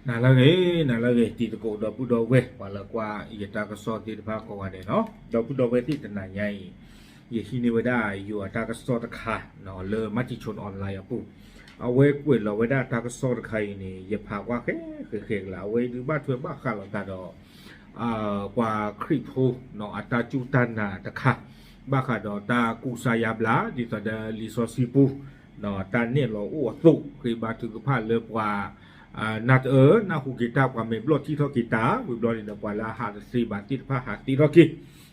နၤလၢအဂ့ၤ, နၤလၢအဂ့ၤ တံၤသကိးဒီပုၢ်ဒီဝဲၢ် ပှၤလၢကွၢ်ယတၢ်ကစီၣ်သ့ၣ်တဖၣ်ကိးဂၤဒဲးနီၤ, ဒီပုၢ်ဒီဝဲၢ်သ့ၣ်တနၤညါအံၤ, ယဟံးန့ၢ်ဝဲဒၣ်ယိၤအတၢ်ကစီၣ်တခါလၢ Matichon Online အပူၤ, အဝဲကွဲးလီၤဝဲဒၣ်တၢ်ကစီၣ်တခါအံၤန့ၣ် ယဖးကွၢ်ဃဲဃဲဃဲကလါ အဝဲဒုးဘၣ်ထွဲဘၣ်ဃးလိာ်သးဒီး ပှၤခရံာ်ဖိ အတၢ်စူၢ်တၢ်နာ်တခါ, ဘၣ်ဃးဒီးတၢ်ကူစါယါဘျါ ဒ်သိးဒီးလံာ်စီဆှံပူၤ တၢ်နဲၣ်လီၤအိၣ်အသိး ဃ့ဘါထုကဖၣ်လၢပှၤ နၢ်တအၢ နၢ်ဟူက့ၤတၢ် ပှၤမဲာ်ဘျီၣ်ထံၣ်ထီၣ်က့ၤတၢ် ဝံၤဘျီန့ၣ်ဒီး ပှၤလၢအဟးတသ့ဘၣ်သ့ၣ်တဖၣ်ဟးသ့ထီၣ်က့ၤ,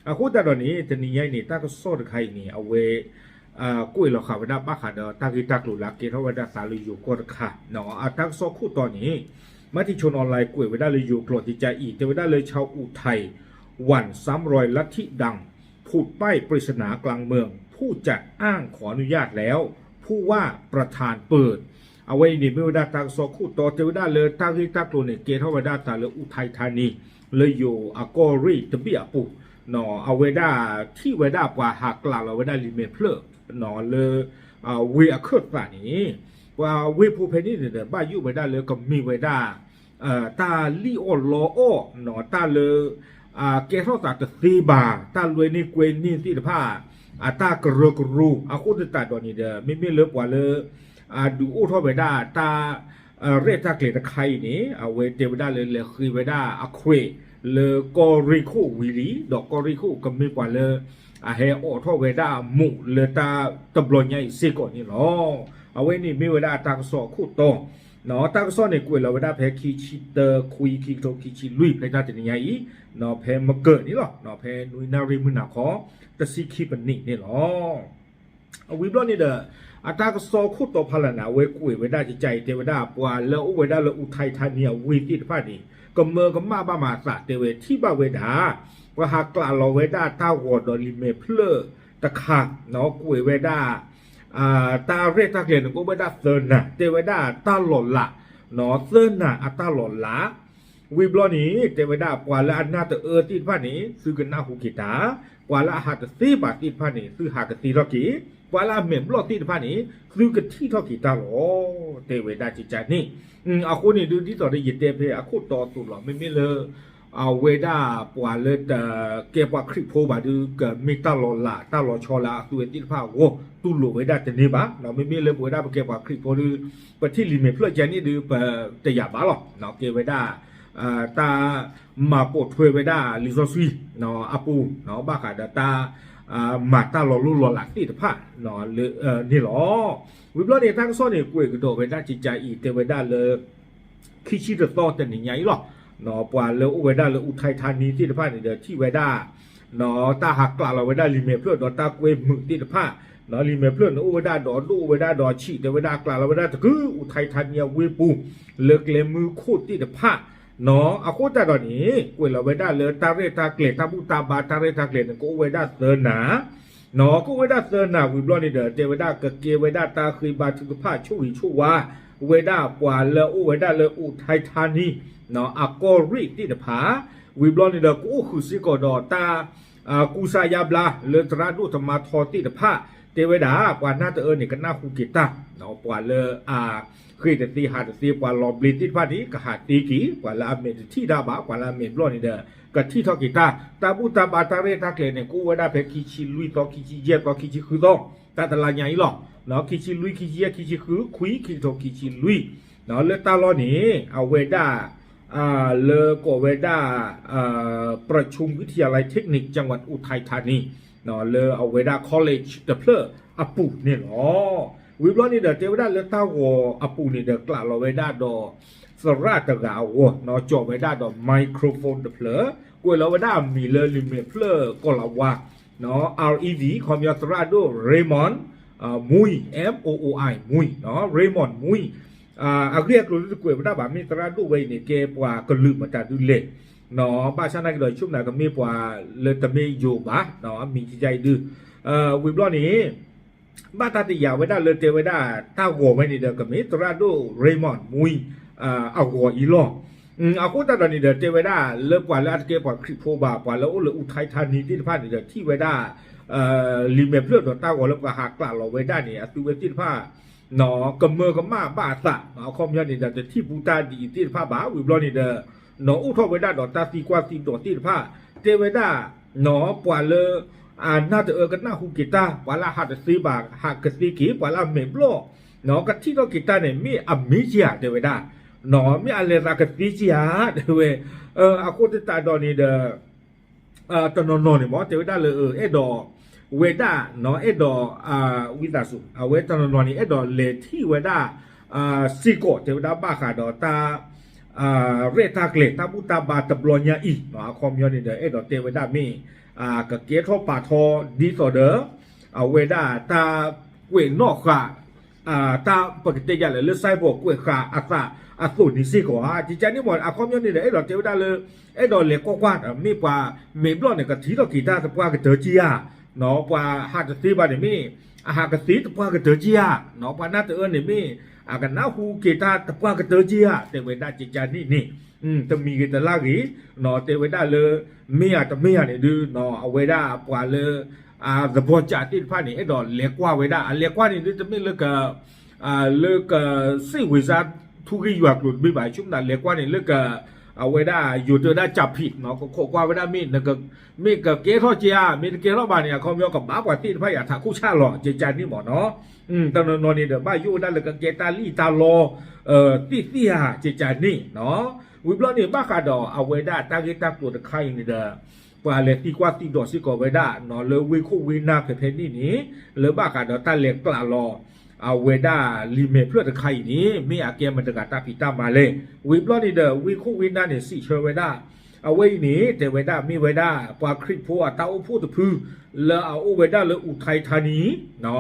အဃိသတးဒီးန့ၣ် တနံၤညါအံၤန့ၣ် တၢ်ကစီၣ်တခါအံၤန့ၣ် အဝဲ ကွဲးလီၤဃာ်ဝဲဒၣ်ဘၣ်ဃးဒီးတၢ်ဂ့ၢ်တၢ်ကျိၤလၢအကဲထီၣ်ဝဲဒၣ်သးလၢယိၤကီၢ်တခါ, အတၢ်ကစီၣ်ခိၣ်တီန့ၣ် Matichon Online ကွဲးဝဲဒၣ်လၢယိၤကျိာ်ကကါအံၤ တဲဝဲဒၣ်လၢ ชาวอุทัยหว่านซ้ำรอยลัทธิดัง ผุดป้ายปริศนากลางเมือง ผู้จัดอ้างขออนุญาตแล้ว ผู้ว่าประธานเปิด အဝဲအံၤန့ၣ်မ့ၢ်ဝဲဒၣ်တၢ်ကစီၣ်ခိၣ်တီ တဲဝဲဒၣ်လၢတၢ်ဂ့ၢ်တၢ်ကျိၤန့ၣ် ကဲထီၣ်ဝဲဒၣ်သးလၢ အူထံထါနံ လၢယိၤအကီၢ်ရ့ၣ်တဘ့ၣ်အပူၤ, အဝဲဒၣ်ထံၣ်ဝဲဒၣ်ပှၤဟးကျးလီၤဝဲဒၣ်လံာ်မဲာ်ဖျၢၣ် လၢ ဝ့ၢ်အခၢၣ်သးန့ၣ်, ပှၤဝ့ၢ်ဖိဖဲန့ၣ်န့ၣ်ဒီး ဘၣ်ယိၣ်ဝဲဒၣ်လၢကမ့ၢ်ဝဲဒၣ် တၢ်လံၣ်အီၣ်လီအီၣ် တၢ်လၢ ကဲထီၣ်သးတသ့ဘၣ် တၢ်လွဲန့ၢ်ကွဲန့ၢ်သ့ၣ်တဖၣ် အတၢ်ကရၢကရိ အဃိသတးဒီးန့ၣ်ဒီး မ့မ့ၢ်လၢပှၤလၢ ဒုးအိၣ်ထီၣ်ဝဲဒၣ်တၢ် ရဲၣ်တၢ်ကျဲၤတခါအံၤန့ၣ် အဝဲတဲဝဲဒၣ်လၢလဲၤဃ့ဝဲဒၣ်အခွဲးလၢကီၢ်ရ့ၣ်ခိၣ်ဝံၤလံ ဒီးကီၢ်ရ့ၣ်ခိၣ်ကမ့ၢ်ပှၤလၢ အဟဲအိးထီၣ်ဝဲဒၣ်မိၢ်လၢတၢ်တဘျီညါအံၤစ့ၢ်ကီးန့ၣ်လီၤ. အဝဲန့ၣ်မ့ၢ်ဝဲဒၣ်အတၢ်ကစီၣ်အခိၣ်တီ တၢ်ကစီၣ်န့ၣ်ကွဲးလီၤဝဲဒၣ်ဖဲခံဆံတၢ ခွံ ခံကထိခံဆံလွံၢ် ဖဲတၢ်တနံၤညါအံၤ ဖဲမကၢၤန့ၣ်လီၤ ဖဲနွံနၣ်ရံၣ်မုၢ်နၤခီ တဆံခံပနံးန့ၣ်လီၤ. ဝံၤဘျီန့ၣ်ဒီး အတၢ်ကစီၣ်ခိၣ်တီဖးလၢ်န့ၣ် အဝဲကွဲးဝဲဒၣ်ကကါအံၤ တဲဝဲဒၣ် ပှၤလၢအအိၣ်ဝဲဒၣ်လၢအူထံထါနံအဝ့ၢ်သ့ၣ်တဖၣ်န့ၣ် ကမၢကမၣ်ဘၣ်မၤအသးတဲဝဲ ထံၣ်ဘၣ်ဝဲဒၣ် ပှၤဟးကျးလီၤဝဲဒၣ်တၢ်ဂီၤဒီးလံာ်မဲာ်ဖျၢၣ်တခါ ကွဲးဝဲဒၣ် တၢ်ရဲၣ်တၢ်ကျဲၤန့ၣ် ကအိၣ်ဝဲဒၣ်သၢနၤ တဲဝဲဒၣ်တၢ်လီၤလး သၢနၤအတၢ်လီၤလး ဝံၤဘျီန့ၣ် တဲဝဲဒၣ်ပှၤလၢအနၢ်တအၢသ့ၣ်တဖၣ်န့ၣ် သုကနၢ်ဟူက့ၤတၢ်, ပှၤလၢအဟးတသ့ဘၣ်သ့ၣ်တဖၣ်န့ၣ် သုဟးကသ့ထီၣ်က့ၤ, ပှၤလၢအမဲာ်ဘျီၣ်သ့ၣ်တဖၣ်န့ၣ် သုကထံၣ်ထီၣ်က့ၤတၢ်လီၤ. တဲဝဲဒၣ်ကကါန့ၣ် အဃိန့ၣ်ဒုး ဒ်သိးဒီးယတဲဖဲအခိၣ်တီအသိးလီၤ မ့မ့ၢ်လၢ အဝဲဒၣ်ပှၤလၢတကဲပှၤခရံာ်ဖိဘၣ်ဒုး ကမ့ၢ်တၢ်လီၤလး တၢ်လီၤဆီလၢအသုဝဲသ့ၣ်တဖၣ်အဂီၢ် တူၢ်လိာ်ဝဲဒၣ်တန့ၢ်ဘၣ်. မ့မ့ၢ်လၢပဝဲဒၣ်ပကဲပှၤခရံာ်ဖိဒုး ပထံၣ်လံာ်မဲာ်ဖျၢၣ်ကဲန့ၣ်ဒုး ပတယာ်ဘၣ်လီၤ. ကဲဝဲဒၣ် တၢ် မၤပိာ်ထွဲဝဲဒၣ်လံာ်စီဆှံအပူၤ ဘၣ်ဃးဒီးတၢ် မၤတၢ်လီၤလိၢ်လီၤလးသ့ၣ်တဖၣ် န့ၣ်လီၤ. ဝံၤဘျီန့ၣ် တၢ်ကစီၣ်န့ၣ် ကွဲးကဒီးဝဲဒၣ်ကကါအံၤ တဲဝဲဒၣ်လၢ ခံဆံတသီတနံၤညါအံၤလီၤ. ပှၤလၢအိၣ်ဝဲဒၣ်လၢအူထံထါနံသ့ၣ်တဖၣ်န့ၣ်ဒီး ထံၣ်ဝဲဒၣ် တၢ်ဟးကျးလီၤဝဲဒၣ်လံာ်မဲာ်ဖျၢၣ်ဒီးတၢ်ကွဲမုာ်သ့ၣ်တဖၣ်, လံာ်မဲာ်ဖျၢၣ်န့ၣ်အိၣ်ဝဲဒၣ်ဒီးဒိၣ်အိၣ်ဝဲဒၣ်ဒီးဆံး တဲဝဲဒၣ်ကျးလီၤဝဲဒၣ်တကု အူထံထါနံအဝ့ၢ်ပူၤ လၢကျဲမုၢ်ခိၣ်သ့ၣ်တဖၣ် အဃိသတးဒီးန့ၣ် ကွဲးလီၤဝဲဒၣ်လၢတၢ်ရဲၣ်တၢ်ကျဲၤ တၢ်ဘူၣ်တၢ်ဘါတၢ်ရဲၣ်တၢ်ကျဲၤန့ၣ် ကအိၣ်ဝဲဒၣ်သၢနၤ ကအိၣ်ဝဲဒၣ်သၢနၤဝံၤဘျီန့ၣ်ဒီး တဲဝဲဒၣ်ကကဲဝဲဒၣ်တၢ်ဃ့ဘါထုကဖၣ်ဆိၣ်ဂ့ၤဆိၣ်ဝါ ဝဲဒၣ်ပှၤလၢအအိၣ်ဝဲဒၣ်လၢအူထံထါနံ အကီၢ်ရ့ၣ်သ့ၣ်တဖၣ် ဝံၤဘျီန့ၣ်ဒီး ကအိၣ်ဃုာ်စ့ၢ်ကီးဒီးတၢ် ကူစါယါဘျါလၢသရၣ်ဒိၣ်တမါထီသ့ၣ်တဖၣ် တဲဝဲဒၣ် ပှၤနၢ်တအၢန့ၣ် ကနၢ်ဟူက့ၤတၢ် ပှၤလၢအဃ့ၢ်တသ့ဟးတသ့ ပှၤလီၤဘျ့သ့ၣ်တဖၣ်န့ၣ် ကဟးသ့က့ၤ ပှၤလၢအမဲာ်တထံၣ်တၢ်ဘၣ် ပှၤလၢအမဲာ်ဘျီၣ်န့ၣ်ဒီး ကထံၣ်ထီၣ်က့ၤတၢ် တၢ်ဘူၣ်တၢ်ဘါတၢ်ရဲၣ်တၢ်ကျဲၤန့ၣ် ကအိၣ်ဝဲဒၣ်ဖဲခံဆံလွံၢ်သီ ခံဆံယဲၢ်သီ ခံဆံဃုသီ တၢ်တလါညါအံၤလီၤ. ခံဆံလွံၢ် ခံဆံယဲၢ် ခံဆံဃု ခွံ ခံကထိခံဆံလွံၢ် လၢတၢ်လီၢ်န့ၣ် အဝဲဒၣ် လၢကိးဝဲဒၣ် ประชุมวิทยาลัยเทคนิคจังหวัดอุทัยธานี လၢအဝဲဒၣ် college တဖျၢၣ်အပူၤန့ၣ်လီၤ. ဝံၤဘျီန့ၣ်ဒီး တဲဝဲဒၣ်လၢတၢ်ဂီၤအပူၤန့ၣ်ဒီး ကျးလီၤဝဲဒၣ်ဒီး သရၣ်တဂၤအဂီၢ် ကၠီၤဝဲဒၣ်ဒီး microphone တဖျၢၣ် ကွဲးလီၤဝဲဒၣ်အမံၤလၢလံာ်မဲာ်ဖျၢၣ်ကီၢ်လၤဝါ R E V ခီပညီသရၣ်ဒိၣ် Raymond မူ M O O I မူ Raymond မူ အဂ့ၢ်အကျိၤဒုးတကွဲးဝဲဒၣ်ဘၣ် မ့ၢ်သရၣ်ဒိၣ်ဝဲအံၤန့ၣ် ကဲပှၤကလုာ်မတၤဒုလဲၣ် ဘၣ်ဆၣ်နာ်က့ဒီး ဆိကမိၣ်ကမ့ၢ်ပှၤလၢတမ့ၢ်ယိၤဘၣ် အမံၤကကါအံၤဒုး ဝံၤဘျီန့ၣ် ဘၣ်တၢ်တယာ်ဝဲဒၣ်လၢတဲဝဲဒၣ် တၢ်ဂီၤဝဲန့ၣ်ဒီး ကမ့ၢ်သရၣ်ဒိၣ် Raymond မူ အဂီၤအံၤလီၤ. အဃိသတးဒီးန့ၣ်ဒီး တဲဝဲဒၣ်လၢပှၤလၢအတကဲပှၤခရံာ်ဖိဘၣ် ပှၤလၢအိၣ်လၢအူထံထါနံသ့ၣ်တဖၣ်န့ၣ်ဒီး ထံၣ်ဝဲဒၣ် လံာ်မဲာ်ဖျၢၣ်ဒီးတၢ်ဂီၤလၢပှၤဟးကျးလီၤဝဲဒၣ်န့ၣ် အသုဝဲသ့ၣ်တဖၣ် ကမၢကမၣ်ဘၣ်အသး အခီပညီန့ၣ်ဒီး တထံၣ်ပူတၢ်ဒ်အံၤသ့ၣ်တဖၣ်ဘၣ်. ဝံၤဘျီန့ၣ်ဒီး နီၢ်အိၣ်ထီၣ်ဝဲဒၣ်ဒီးတၢ်သံကွၢ်သံဒိးသ့ၣ်တဖၣ် တဲဝဲဒၣ် ပှၤလၢ အနၢ်တအၢကနၢ်ဟူက့ၤတၢ် ပှၤလၢအဟးတသ့ဘၣ် ဟးကသ့က့ၤ ပှၤလၢအမဲာ်ဘျီၣ် ကထံၣ်ထီၣ်က့ၤတၢ်န့ၣ် မ့ၢ်အမ့ၢ်က့ဧါ တဲဝဲဒၣ် မ့ၢ်အလဲၤသးကသ့က့ဧါ တဲဝဲ အဃိသတးဒီးန့ၣ်ဒီး တနီၤနီၤန့ၣ်မ့ၢ် တဲဝဲဒၣ်လၢ အဲၣ်ဒိး ဝဲဒၣ် အဲၣ်ဒိး ဝံသးစူၤ အဝဲတနီၤနီၤန့ၣ် အဲၣ်ဒိးလဲၤထံၣ်ဝဲဒၣ် စ့ၢ်ကီး တဲဝဲဒၣ်ဘၣ်ဃးဒီးတၢ် ရဲၣ်တၢ်ကျဲၤ တၢ်ဘူၣ်တၢ်ဘါတဘျီညါအံၤ အခီပညီန့ၣ်ဒီး အဲၣ်ဒိးတဲဝဲဒၣ်မ့ၢ် ကကဲထီၣ်ပာ်ထီဒ်သိးဒီး အဝဲဒၣ်တၢ်ကွဲးနီၣ်ဃာ် တၢ်ပကတဲယၤလဲၣ်လၢ cyborg ကွဲးဃာ်အသးအသိးန့ၣ်စ့ၢ်ကီးဧါ ကကန့ၣ်မ့ၢ် အခီပညီန့ၣ်ဒီး အဲၣ်ဒိးတဲဝဲဒၣ်လၢ အဲၣ်ဒိးလဲၤကွၢ်ကွၢ် မ့ၢ်ပှၤမဲာ်ဘျီၣ်န့ၣ် ကထံၣ်ထီၣ်က့ၤတၢ်တပှၢ်ကတၢၢ်က့ဧါ ပှၤဟးတသ့ဘၣ်န့ၣ်မ့ၢ် အဟးကသ့တပှၢ်ကတၢၢ်က့ဧါ ပှၤနၢ်တအၢန့ၣ်မ့ၢ် အကနၢ်ဟူက့ၤတၢ်တပှၢ်ကတၢၢ်က့ဧါ တဲဝဲဒၣ်ကကန့ၣ်န့ၣ် တမံၤဂ့ၤတလါဂ့ၤ တဲဝဲဒၣ်လၢ မ့ၢ်ဧါတမ့ၢ်ဧါန့ၣ်ဒုး အဝဲဒၣ်ပှၤလၢ သဘီကးသ့ၣ်တဖၣ်န့ၣ် အဲၣ်ဒိးလဲၤကွၢ်ဝဲဒၣ် အလဲၤကွၢ်န့ၣ်ဒုး တမ့ၢ်လၢ လၢက စ့ၣ်ဝ့ၤစါ ထူဂ့ၢ်ယွၤကျိၤတဘ့ၣ်ဘၣ် ဆိကမိၣ်လဲၤကွၢ်န့ၣ်လၢက အဝဲဒၣ်ယိၤတၢ်ဒၣ်ကၠးဖံး ကခိးကွၢ်ဝဲဒၣ်မ့ၢ် မ့ၢ်ကကဲထီၣ်က့ဧါ မ့ၢ်တကဲထီၣ်ဘၣ်န့ၣ် အခီပညီကဘၣ်ပှၤသ့ၣ်တဖၣ်ယၤထးခိၣ်ဆၣ်လီၤ ကကန့ၣ်မ့ၢ်နီၤ တနီၤနီၤန့ၣ်ဒီး ဘၣ်ယိၣ်ဝဲဒၣ်လၢကကဲတၢ်လံၣ်တၢ်လီ သ့ၣ်သ့ၣ်ဧါ ကကန့ၣ် ဝံၤဘျီန့ၣ် ဘၣ်ဃးဒီးအဝဲဒၣ်တၢ်ဂ့ၢ်တၢ်ကျိၤတခါအံၤန့ၣ်ဒီး ပှၤလဲၤသံကွၢ်သံဒိးစ့ၢ်ကီးဝဲဒၣ် လၢဝ့ၢ်ခိၣ်ဝ့ၢ်နၢ်ဖဲဖဲန့ၣ်န့ၣ် လၢဘၣ်ဃးဒီးတၢ်လဲၤကျးလီၤ အဝဲဒၣ်လံာ်မဲာ်ဖျၢၣ်တခါအံၤန့ၣ် မ့ၢ်အကဲမတၤတဂၤတၢ်ဖံးတၢ်မၤလဲၣ်. ဝံၤဘျီန့ၣ်ဒီး ဝ့ၢ်ခိၣ်ဝ့ၢ်နၢ်န့ၣ် စံးဆၢဝဲဒၣ် အဝဲအံၤန့ၣ် တဲဝဲဒၣ်မ့ၢ်ဝဲဒၣ် ပှၤခရံာ်ဖိအတၢ်အိၣ်ဖှိၣ်တဖု လၢအအိၣ်ဝဲဒၣ်လၢ အူးထါထါနံ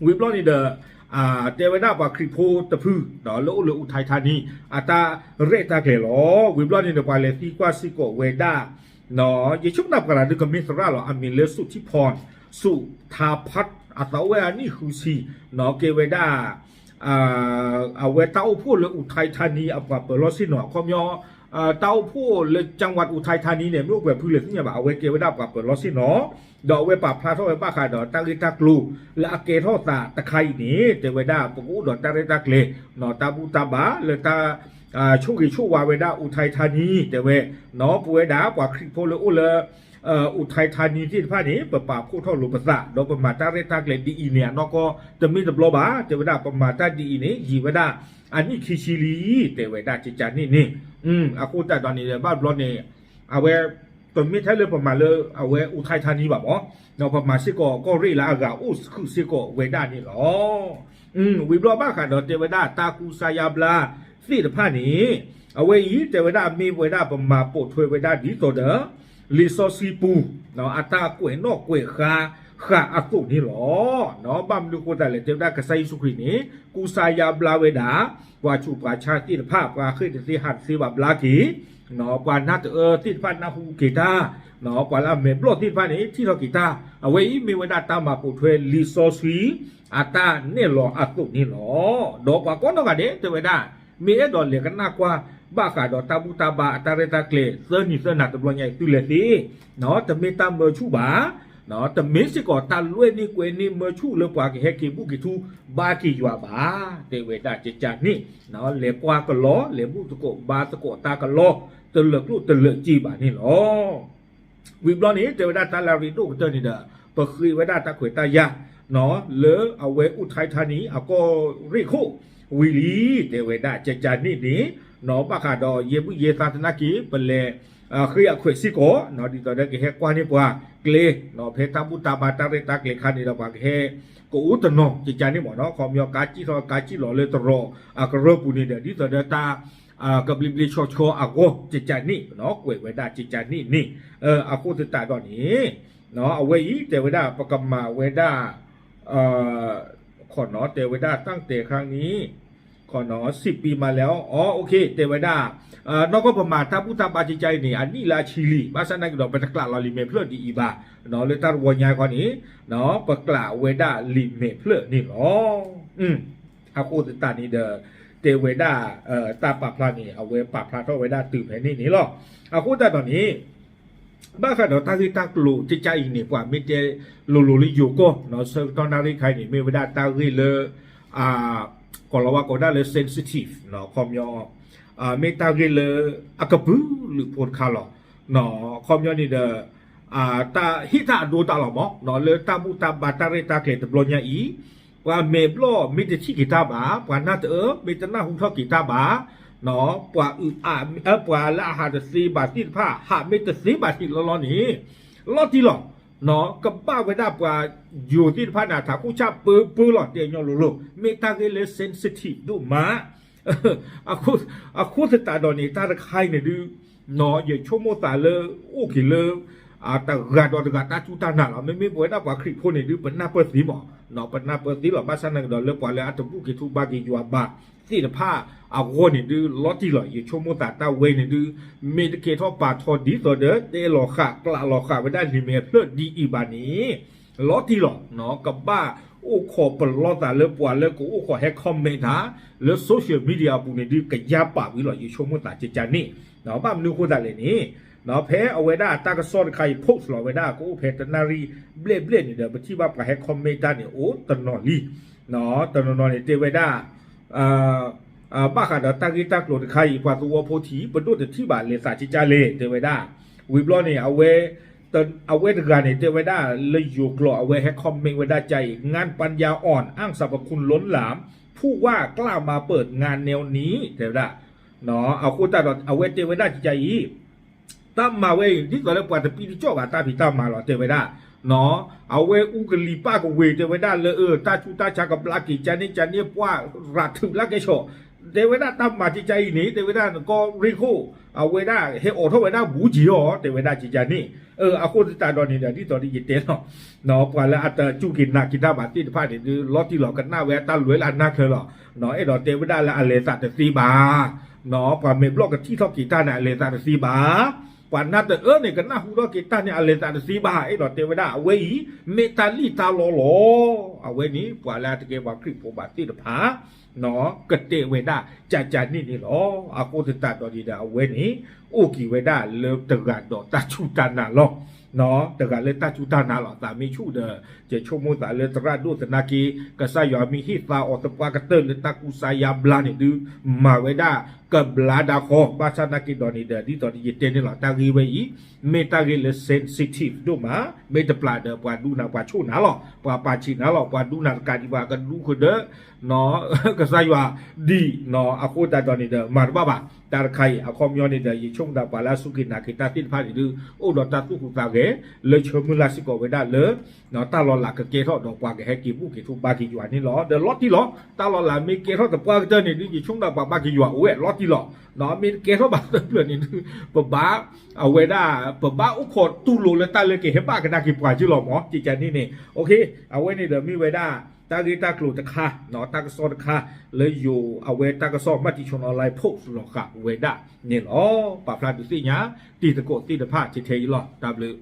ဝံၤဘျီန့ၣ်ဒီး တဲဝဲဒၣ်ပှၤခရံာ်ဖိတဖု လၢအိၣ်လၢ အူးထါထါနံ အတၢ်ရဲၣ်တၢ်ကျဲၤလီၤ. ဝံၤဘျီန့ၣ်ဒီး ပှၤလဲၤသံကွၢ်စ့ၢ်ကီးဝဲဒၣ် ယဆိကမိၣ်ပှၤတဂၤဒုးကမ့ၢ်သရၣ်လီၤ အမံၤလၢ စုထံဖီၣ် စုထါဖး အသးအိၣ်ဝဲအနံၣ်ဃုဆံ ကဲဝဲဒၣ် အဝဲတၢ်အိၣ်ဖှိၣ်လၢ အူးထါထါနံ အပှၤပၢၤလီၢ်ဆ့ၣ်နီၤ အခီပညီ တၢ်အိၣ်ဖှိၣ်လၢ ကၠၣ်ဝး အူးထါထါနံ န့ၣ် မ့ၢ်အိၣ်ပှဲၤဖုလဲၣ်သ့ၣ်ညါဘၣ် အဝဲကဲဝဲဒၣ်ပှၤပၢၤလီၢ်ဆ့ၣ်နီၤ ဒီးအဝဲပာ်ဖျါထီၣ်ဝဲဘၣ်ဃးဒီးတၢ်ဂ့ၢ်တၢ်ကျိၤ လၢအကဲထီၣ်သးတခါအံၤန့ၣ် တဲဝဲဒၣ် ပကအိၣ်ဒီးတၢ်ရဲၣ်တၢ်ကျဲၤ တၢ်ဘူၣ်တၢ်ဘါလၢတၢ် ဆိၣ်ဂ့ၤဆိၣ်ဝါဝဲဒၣ် အူးထါထါနံ တဲဝဲ ပဝဲဒၣ်ပှၤခရံာ်ဖိလၢအိၣ်လၢ အူးထါထါနံ သ့ၣ်တဖၣ်န့ၣ် ပပာ်ဖှိၣ်ထီၣ်လိာ်ပသး ဒီးပမၤတၢ်ရဲၣ်တၢ်ကျဲၤဒ်အံၤန့ၣ် အနီၢ်ကီၢ်တမ့ၢ်တဘျီဘၣ် တဲဝဲဒၣ် ပမၤတၢ်ဒ်အံၤန့ၣ် ယံာ်ဝဲဒၣ်အနံၣ်ခံဆံလံ တဲဝဲဒၣ် ကကန့ၣ်န့ၣ် အဃိသတးဒီးန့ၣ် ဘၣ်ဘျီန့ၣ် အဝဲ ပမ့ၢ်ထဲလၢပမၤလၢအဝဲ အူးထါထါနံ ဘၣ်မး ဒီးပမၤစ့ၢ်ကီးကီၢ်ရ့ၣ်လၢအဂၤအိၣ်ဃုာ်စ့ၢ်ကီးဝဲဒၣ်န့ၣ်လီၤ. ဝံၤဘျီဘၣ်ဃးဒီးတဲဝဲဒၣ်တၢ်ကူစါယါဘျါသ့ၣ်တဖၣ်န့ၣ် အဝဲအံၤတဲဝဲဒၣ်မ့ၢ်ဝဲဒၣ်ပမၤပိာ်ထွဲဝဲဒၣ်ဒ်သိးဒီး လံာ်စီဆှံပူၤ အတၢ်ကွဲးနီၣ်ကွဲးဃါဃာ်အသိးန့ၣ်လီၤ. ဘၣ်မနုၤအဃိသတးလဲၣ် တဲဝဲဒၣ်ကစၢ်ယ့ၣ်ၡူးခရံာ်န့ၣ် ကူစါယါဘျါဝဲဒၣ် ပှၤဆူးပှၤဆါသ့ၣ်တဖၣ် ပှၤဃ့ၢ်တသ့ဟးတသ့ဘၣ်ဘျါက့ၤ ပှၤနၢ်တအၢသ့ၣ်တဖၣ်နၢ်ဟူက့ၤတၢ် ပှၤလၢအမဲာ်ဘျီၣ်သ့ၣ်တဖၣ်န့ၣ် ထံၣ်ထီၣ်က့ၤတၢ် အဝဲအံၤမ့ၢ်ဝဲဒၣ်တၢ်မၤပိာ်ထွဲလံာ်စီဆှံ အတၢ်နဲၣ်လီၤအသိးန့ၣ်လီၤ. ဒီးပှၤကိးနီၢ်ဂၤဒဲးတဲဝဲဒၣ် မ့ၢ်အဲၣ်ဒိးလဲၤကနၣ်ကွၢ် ဘၣ်ဃးဒီးတၢ်ဘူၣ်တၢ်ဘါအတၢ်ရဲၣ်တၢ်ကျဲၤ သၢနံၤသၢနၤတဘျီညါအံၤ သုလဲၤသ့ တမ့ၢ်တၢ်မၢဆူၣ်ဘၣ် တမ့ၢ်စ့ၢ်ကီးတၢ်လွဲၢ်န့ၢ်ကွဲန့ၢ်မၢဆူၣ်လၢပှၤကဟဲက့ၤဘူၣ်က့ၤထူဘါက့ၤယွၤဘၣ် တဲဝဲဒၣ်ကကန့ၣ် လဲၤကွၢ်ကလီ လဲၤဘူၣ်သကိးဘါသကိးတၢ်ကလီ တလၢာ်ကျိၣ်တလၢာ်စ့ဘၣ်န့ၣ်လီၤ. ဝံၤဘျီန့ၣ် တဲဝဲဒၣ်တၢ်လၢအရ့ဒိၣ်ကတၢၢ်န့ၣ်ဒီး ပဃ့ဝဲဒၣ်တၢ်ခွဲးတၢ်ယာ် လၢအဝဲအူးထါထါနံ အကီၢ်ရ့ၣ်ခိၣ်ဝံၤလံ တဲဝဲဒၣ်ကကန့ၣ်န့ၣ် ဘၣ်ဃးဒီးယဲၢ်ဘုၣ်ယဲၢ်သါသနာ်က့ ပလဲၤ ဃ့အခွဲးစ့ၢ်ကီး ဒ်သိးဒီးကဟဲကွၢ်န့ၢ်ပှၤကျဲ ဖဲတၢ်ဘူၣ်တၢ်ဘါတၢ်ရဲၣ်တၢ်ကျဲၤခါန့ၣ်ဒီး ပှၤကဟဲ ကအိၣ်တနီၤ ကကန့ၣ်မ့ၢ်နီၤ ခီပညီကါစံၣ်ထီၣ်ကါစံၣ်လီၤလၢတရီးအကရၢၢ်ပူၤန့ၣ်ဒီး ဒ်သိးဒီးတၢ် ကဘျံးဘျ့ဆှီဆှီအဂီၢ် ကကန့ၣ် ကွဲးဝဲဒၣ်ကကန့ၣ်န့ၣ် အဃိသတးဒီးန့ၣ် အဝဲအံၤတဲဝဲဒၣ် ပကမၤဝဲဒၣ် ခီနီၤ တဲဝဲဒၣ်တၢ်တဲခါန့ၣ် ခီနီၤ စံးပံးမးလဲၣ် အီ တဲဝဲဒၣ် နီၢ်ကီၢ်ပမၤတၢ်ဘူၣ်တၢ်ဘါကကအံၤန့ၣ် အနံၣ်လၢအဆံလံ ဘၣ်ဆၣ်သနာ်က့ဒီး ပတကျးလီၤလံာ်မဲာ်ဖျၢၣ်ဒ်အံၤဘၣ် လၢတၢ်တဝီညါခီန့ၣ် ပကျးဝဲဒၣ်လံာ်မဲာ်ဖျၢၣ်န့ၣ်လီၤ. အဃိသတးန့ၣ်ဒီး တဲဝဲဒၣ် တၢ်ပာ်ဖျါန့ၣ် အဝဲပာ်ဖျါထီၣ်ဝဲဒၣ်တုၤဖဲန့ၣ်န့ၣ်လီၤ. အဃိသတးဒီးန့ၣ် ဘၣ်ဃးဒီးတၢ်ဂ့ၢ်တၢ်ကျိၤကကအံၤန့ၣ် ပှၤမ့ၢ်တဲလိၤလိၤလၢယိၤကီၢ် ဆၢကတီၢ်နၣ်ရံၣ်ခါအံၤန့ၣ် မ့ၢ်ဝဲဒၣ်တၢ်ဂ့ၢ်လၢ ကိးလီၤဝဲကိးဒၣ်လၢ sensitive ခီပညီ မ့ၢ်တၢ်ဂ့ၢ်လၢအကပုာ်လုးဖိတခါလီၤ. ခီပညီန့ၣ်ဒီး တၢ်ဟ့ၣ်တၢ်အဒိတၢ်လီၤမး လၢတၢ်ဘူၣ်တၢ်ဘါတၢ်ရဲၣ်တၢ်ကျဲၤတဘျီညါအံၤ, ပှၤမဲာ်ဘျီၣ်မ့ၢ်တထံၣ်က့ၤတၢ်ဘၣ်, ပှၤနၢ်တအၢမ့ၢ်တနၢ်ဟူထီၣ်က့ၤတၢ်ဘၣ်, ပှၤအုးအး ပှၤလၢအဟးတသ့ဘၣ်သ့ၣ်တဖၣ် ဟးမ့ၢ်တသ့ဘၣ်ထံးလီၤလီၤန့ၣ် လီၤတံၢ်လီၤ. ကဘၣ်ဝဲဒၣ်ပှၤယိၤသ့ၣ်တဖၣ်န့ၣ် ထးခိၣ်ဆၣ်ပၢပၢလီၤ တဲညီလိၤလိၤ မ့ၢ်တၢ်ဂ့ၢ်လၢ sensitive ဒိၣ်မး အဃိသတးဒီးန့ၣ် တၢ်တခါအံၤန့ၣ်ဒုး ယဆိကမိၣ်သးလၢ အိၣ်က့ၤလၢ တဂၤဒီးတဂၤတၢ်စူၢ်တၢ်နာ်လီၤ. မ့မ့ၢ်ပဝဲဒၣ်ပှၤခရံာ်ဖိန့ၣ်ဒုး ပနၢ်ပၢၢ်သ့မး, ပနၢ်ပၢၢ်သ့လီၤ. ဘၣ်ဆၣ်သနာ်က့ဒီး လၢပှၤလၢအတဘူၣ်က့ၤထူဘါက့ၤယွၤဘၣ်သ့ၣ်တဖၣ်အဂီၢ်န့ၣ်ဒုး လီၤတံၢ်လီၤ. ယဆိကမိၣ်သးတၢ်ဝဲအံၤန့ၣ်ဒုး မ့ၢ်တကဲထီၣ်ပာ်ထီၣ်ဒ်သိးဒီး တဲလီၤဃာ်ကျးလီၤဃာ်ဝဲဒၣ်လံာ်မဲာ်ဖျၢၣ်ဒ်အံၤဘၣ်န့ၣ် လီၤတံၢ်လီၤ. ကဘၣ်အိၣ်ခိးပလီၢ်သးလၢပှၤလၢကအိၣ်ခိးဟဲ comment တၢ် လၢ social media အပူၤန့ၣ်ဒုး ကယါပာ်ဝံၤလီၤ. ယဆိကမိၣ်သးကကန့ၣ် ဘၣ်မနုၤအဃိသတးလဲၣ်န့ၣ် ဖဲအဝဲဒၣ်တၢ်ကစီၣ်တခါအံၤ post လီၤဝဲဒၣ် ကအိၣ်ဖဲတနၣ်ရံၣ်ဘျဲၣ်ဘျဲၣ်န့ၣ်ဒီး ပထံၣ်ဘၣ်ပှၤဟဲ comment တၢ်န့ၣ် အိၣ်တနီၤလံ. တနီၤနီၤန့ၣ်တဲဝဲဒၣ် ဘၣ်ဃးဒီးတၢ်ဂ့ၢ်တၢ်ကျိၤတခါအံၤ ပှၤသဝီဖိထံး ပဒိၣ်တထံၣ်ဘၣ်လဲၤသးကကလဲၣ် တဲဝဲဒၣ်. ဝံၤဘျီန့ၣ် အဝဲတဂၤန့ၣ် တဲဝဲဒၣ်လၢယိၤကျိာ် အဝဲဟဲ comment ဝဲဒၣ်ကါအံၤ งานปัญญาอ่อน อ้างสรรพคุณล้นหลาม ผู้ว่ากล้ามาเปิดงานแนวนี้ တဲဝဲဒၣ်. အဃိသတးဒီး အဝဲတဲဝဲဒၣ်ကါအံၤ တၢ်မၤဝဲအံၤ ဒ်သိးလၢပှၤတပံတကၠီၣ်ဘၣ်တၢ်ဖံးတၢ်မၤလီၤ တဲဝဲဒၣ်. အဝဲအူကလံၤပၣ်ကဝ့ၤ တဲဝဲဒၣ်လၢ တၢ်ဆူးတၢ်ဆါကဘျါက့ၤ ကန့ၣ်ကန့ၣ် ပှၢ်ရၤထုးလၢကဲဆိး တဲဝဲဒၣ်တၢ်မၤကကါအံၤန့ၣ် တဲဝဲဒၣ်နကီၢ်ရ့ၣ်ခိၣ် အဝဲဒၣ်ဟဲအိးထီၣ်ဝဲဒၣ်ဘူးက့ၤအီၤ တဲဝဲဒၣ်ကကန့ၣ်. အဃိသတးဒီးန့ၣ်ဒီး ဒ်သိးဒ်ယတဲလီၤ ပှၤလၢအတစူၢ်က့ၤနာ်က့ၤတၢ်ဘၣ်သ့ၣ်တဖၣ်န့ၣ်ဒုး လီၤတံၢ်လီၤကနၣ်ဝဲတၢ်လွဲလၢအနၢ်ချၢလီၤ. အဲၣ်ဒိးတဲဝဲဒၣ်လၢအလဲၤသးတသ့ဘၣ် ပှၤမဲာ်ဘျီၣ်ကထံၣ်ထီၣ်က့ၤတၢ်န့ၣ် အလဲၤသးတသ့ဘၣ်. ပှၤနၢ်တအၢန့ၣ် ကနၢ်ဟူထီၣ်က့ၤတၢ်န့ၣ် အလဲၤသးတသ့ဘၣ်. အဲၣ်ဒိးတဲဝဲဒၣ် အဝဲအံၤ မ့ၢ်တၢ်လံၣ်တၢ်လီလီၤ. အဝဲန့ၣ် ပှၤလၢအတကဲပှၤခရံာ်ဖိဘၣ်သ့ၣ်တဖၣ် ကတဲဝဲဒၣ်ကကန့ၣ်န့ၣ်လီၤ. အဃိသတးဒီးန့ၣ်ဒီး အဝဲန့ၣ် အိၣ်က့ၤဝဲဒၣ်လၢတဂၤဒီးတၢ်စူၢ်တၢ်နာ်လီၤ. တဂၤလၢတၢ်စူၢ်တၢ်နာ်လီၤ. သးမ့ၢ်ဆူၣ်ဒီး ယဆိကမိၣ်သးလၢသရၣ်ဒိၣ်သနာ်က့ ကစၢ်ယွၤမ့ၢ်ဟ့ၣ်သါအီၤသပှၢ်ကတၢၢ်လၢတၢ်ကူစါယါဘျါန့ၣ်ဒုး မၤဝဲဒၣ်ကဘျါဒၣ်ဃီ. ဘၣ်ဆၣ်သနာ်က့ဒီးန့ၣ်ဒီး ဒ်သိးယတဲန့ၣ်လီၤ တၢ်ဂ့ၢ်ဝဲအံၤ မ့ၢ်တၢ်ဂ့ၢ်လၢ sensitive ဒိၣ်မး မ့ၢ်တပျၢ်ဒီး ပှၤဒူနၤပှၤဆိၣ်နၤလီၤ ပှၤပာ်ဆံးနၤလီၤ ပှၤဒူနၤတကးဒံးဘၣ် ကဒူဃုာ်ဒီး ကစၢ်ယွၤဒံး အဃိသတးဒီးန့ၣ်ဒီး မၤတဘၣ်ဘၣ်. တၢ်တခါအံၤ အခီပညီန့ၣ်ဒီး ယဆိကမိၣ်သးပှၤလၢအစူၢ်က့ၤနာ်က့ၤတၢ်သ့ၣ်တဖၣ်န့ၣ်ဒုး အိၣ်ဒီးတၢ်သူၣ်ဟူးသးဂဲၤ လၢဆၢမုၢ်လၢ်စ့ၢ်ကီးဝဲဒၣ်လၢ တၢ်လီၤလးကကဲထီၣ်ဒီးပှၤကဟဲက့ၤဘူၣ်က့ၤထူဘါက့ၤယွၤန့ၣ်လီၤ. ဒီးလီၤတံၢ်လီၤ တၢ်လီၤလးမ့ၢ်ကဲထီၣ်သပှၢ်ကတၢၢ်န့ၣ်ဒုး ယဆိကမိၣ်သးပှၤဘါက့ၤယွၤအိၣ်ဝဲလီၤတံၢ်လီၤ. မ့ၢ်တကဲထီၣ်ဘၣ်သပှၢ်န့ၣ်ဒုး ပဘၣ် အဝဲဒၣ် ပဘၣ်အိၣ်ခိးတူၢ်လိာ်လၢတၢ်လၢကဟဲဘၣ်ကဒါက့ၤပှၤက့ၤလီၤမး ကကန့ၣ်န့ၣ် အဝဲန့ၣ်ဒီးမ့ၢ်ဝဲဒၣ် တၢ်ဂ့ၢ်တၢ်ကျိၤတခါ တၢ်ကစီၣ်တခါ လၢယိၤအဝဲတၢ်ကစီၣ် Matichon Online post လီၤဃာ်ဝဲဒၣ်န့ၣ်လီၤ. ပာ်ဖျါဒုးသ့ၣ်ညါ တံၤသကိးသ့ၣ်တဖၣ်ထဲထဲအံၤလီၤ. တၢ်ဘျုး